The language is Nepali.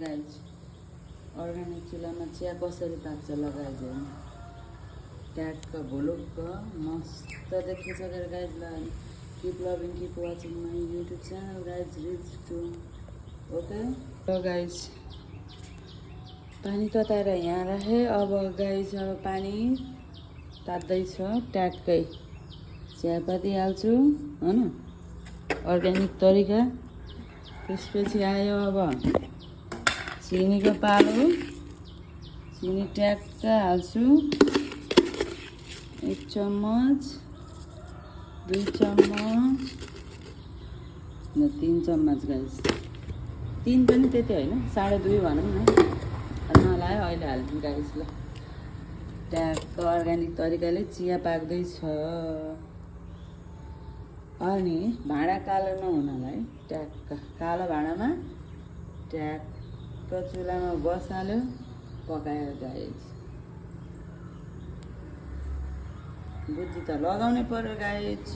गाइज अर्ग्यानिक चुल्हामा चिया कसरी पाक्छ लगाइदिउँ ट्याक्क भुलुक्क मस्त देखिसकेर guys keep loving keep watching my YouTube channel guys reach to okay. ल गाइज पानी तताएर यहाँ राखेँ। अब गाइज अब पानी तात्दैछ ट्याक्कै चियापत्ती हाल्छु होइन अर्ग्यानिक तरिका। त्यसपछि आयो अब चिनीको पालो चिनी ट्याक्क हाल्छु 1 चम्मच 2 चम्मच 3 चम्मच गाइस 3 पनि त्यति होइन 2.5 भनौँ न नलायो अहिले हाल्नु गाइस। ल ट्याक्क अर्ग्यानिक तरिकाले चिया पाक्दैछ अनि भाँडा कालो नहुनलाई ट्याक्क कालो भाँडामा ट्याक्क चुल्हामा बसाल्यो पकायो गाइस। बुद्धि त लगाउनै पर्यो गाइस।